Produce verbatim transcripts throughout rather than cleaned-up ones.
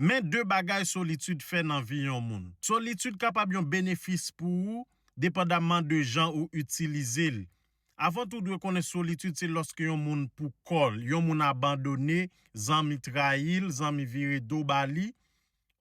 Men de bagay solitid fè nan vi yon moun. Solitid kapab yon benefis pou ou, depandamman de jan ou itilize l. Avan tou, w dwe konnen solitid se lòske yon moun pou kò l, yon moun abandone, zanmi trayi l, zanmi vire do ba li,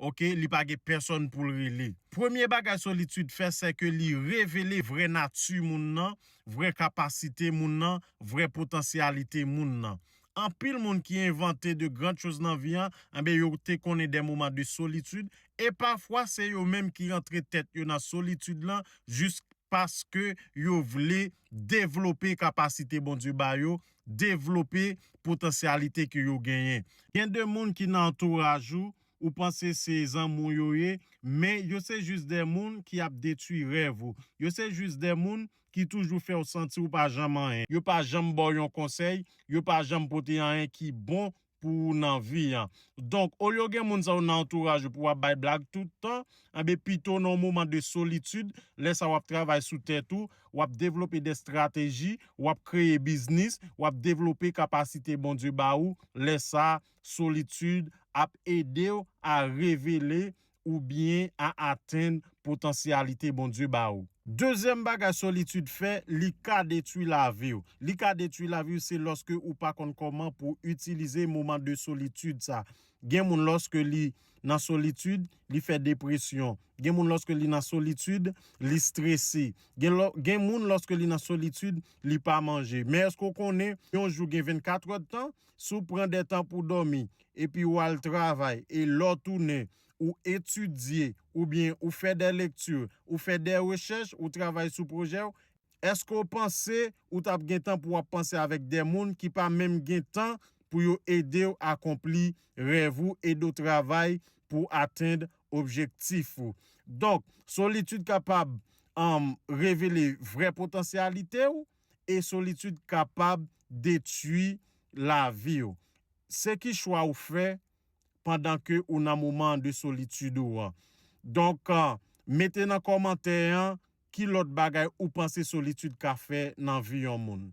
oke, li pa gen pèsòn pou l rele. Premye bagay solitid fè, se ke li revele vrè nati moun nan, vrè kapasite moun nan, vrè potansyalite moun nan. Anpil moun ki envante de grandes choses nan vi an, enben yo te konnen de moman de solitid, e pafwa se yo menm ki rantre tèt yo nan solitid lan jis paske yo vle devlope kapasite Bondye ba yo, devlope potansyalite ke yo genyen. Gen de moun ki nan antouraj ou, ou panse se zanmi w yo ye, men yo se jis de moun ki ap detwi rèv ou. Yo se jis de moun ki toujou fè w santi ou pa janm anyen. Yo pa janm ba w yon konsèy, yo pa janm pote anyen ki bon pou ou nan vi an. Donk, olye gen moun sa yo nan antouraj ou pou w ap bay blag tout tan, enben pito nan yon moman de solitid, lè sa w ap travay sou tèt ou, w ap devlope de estrateji, w ap kreye biznis, w ap devlope kapasite Bondye ba ou, lè sa solitid ap ede w a revele oubyen a atenn potansyalite Bondye ba ou. Dezyèm bagay solitid fè, li ka detwi lavi w. Li ka detwi lavi w, se lòske ou pa konn kòman pou itilize moman de solitid sa. Gen moun lòske li nan solitid, li fè depresyon. Gen moun lòske li nan solitid, li strese. Gen, lò- gen moun lòske li nan solitid, li pa manje. Men èske w konnen, yon jou gen vennkat èdtan, si w pran de tan pou dòmi, epi w al travay, e lè w tounen, ou etidye, oubyen ou fè de lekti, ou fè de rechèch, ou travay sou pwojè w, èske w panse ou t ap gen tan pou w ap panse avèk de moun ki pa menm gen tan pou yo ede w akonpli rèv ou, ede w travay pou atenn objektif ou? Donk, solitid kapab um, revele vrè potansyalite w, e solitid kapab detwi lavi w. Se ki chwa ou fè pandan ke ou nan moman de solitid ou an? Donk, uh, mete nan kòmantè an ki lòt bagay ou panse solitid ka fè nan vi yon moun.